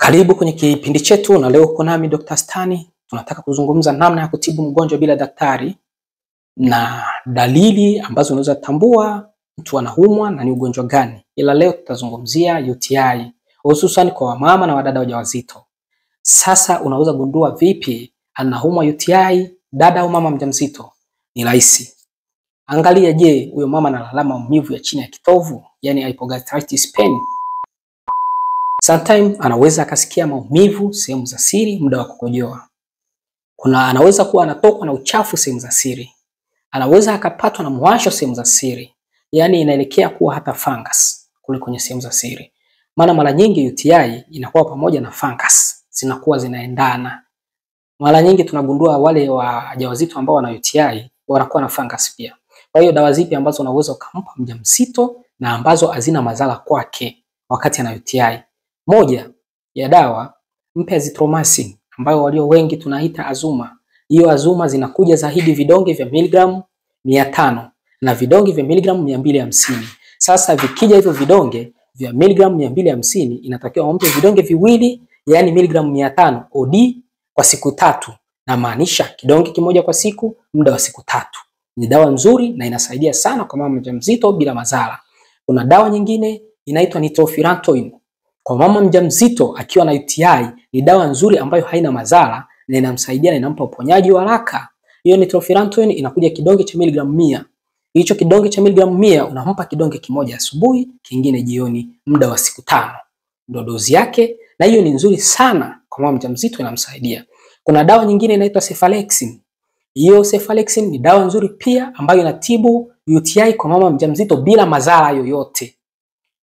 Karibu kwenye kipindi chetu na leo uko nami Dr. Stani. Tunataka kuzungumza namna ya kutibu mgonjwa bila daktari na dalili ambazo unaweza tambua mtu anaumwa na ni ugonjwa gani. Ila leo tutazungumzia UTI hususan kwa wamama na wadada wajawazito. Sasa unaweza gundua vipi anaumwa UTI dada au mama mjamzito? Ni rahisi. Angalia, je, huyo mama analalama maumivu ya chini ya kitovu, yani hypogastritis pain. Sometimes anaweza akasikia maumivu sehemu za siri muda wa kukojoa. Kuna anaweza kuwa anatokwa na uchafu sehemu za siri. Anaweza akapatwa na mwasho sehemu za siri. Yani inaelekea kuwa hata fungus kule kwenye sehemu za siri. Maana mara nyingi UTI inakuwa pamoja na fungus, zinakuwa zinaendana. Mara nyingi tunagundua wale wajawazito ambao wana UTI wanakuwa na fungus pia. Kwa hiyo dawa zipi ambazo unaweza ukampa mjamzito na ambazo hazina madhara kwake wakati ana UTI? Moja ya dawa, mpe azithromycin ambayo walio wengi tunaita Azuma. Hiyo Azuma zinakuja zaidi vidonge vya miligramu 500 na vidonge vya miligramu 250. Sasa vikija hivyo vidonge vya miligramu 250, inatakiwa umpe vidonge viwili, yani miligramu 500 OD kwa siku 3, na maanisha kidonge kimoja kwa siku muda wa siku 3. Ni dawa nzuri na inasaidia sana kwa mama mjamzito bila madhara. Kuna dawa nyingine inaitwa nitrofurantoin. Kwa mama mjamzito akiwa na UTI ni dawa nzuri ambayo haina madhara na inamsaidia na inampa uponyaji wa haraka. Hiyo nitrofurantoin inakuja kidonge cha miligramu 100. Hicho kidonge cha miligramu 100 unampa kidonge kimoja asubuhi, kingine jioni muda wa siku 5. Ndio dozi yake, na hiyo ni nzuri sana kwa mama mjamzito, inamsaidia. Kuna dawa nyingine inaitwa Cephalexin. Hiyo Cephalexin ni dawa nzuri pia ambayo inatibu UTI kwa mama mjamzito bila madhara yoyote.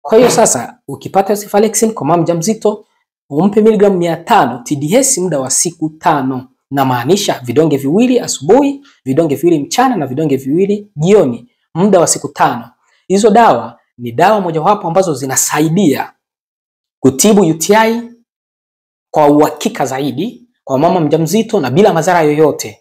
Kwa hiyo sasa ukipata Cephalexin kwa mama mjamzito umpe miligramu 500 TDS muda wa siku 5, na maanisha vidonge viwili asubuhi, vidonge viwili mchana na vidonge viwili jioni muda wa siku 5. Hizo dawa ni dawa mojawapo ambazo zinasaidia kutibu UTI kwa uhakika zaidi kwa mama mjamzito na bila madhara yoyote.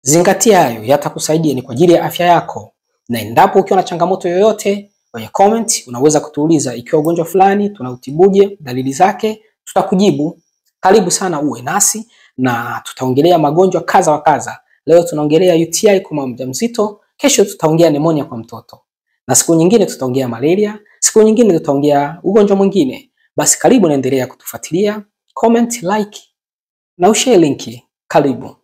Zingatia hayo, yatakusaidia, ni kwa ajili ya afya yako. Na endapo ukiwa na changamoto yoyote kwenye comment unaweza kutuuliza ikiwa ugonjwa fulani tunautibuje, dalili zake, tutakujibu. Karibu sana uwe nasi na tutaongelea magonjwa kadha wa kadha. Leo tunaongelea UTI kwa mama mjamzito, kesho tutaongea pneumonia kwa mtoto, na siku nyingine tutaongea malaria, siku nyingine tutaongea ugonjwa mwingine. Basi karibu, naendelea kutufuatilia, comment, like na ushare linki. Karibu.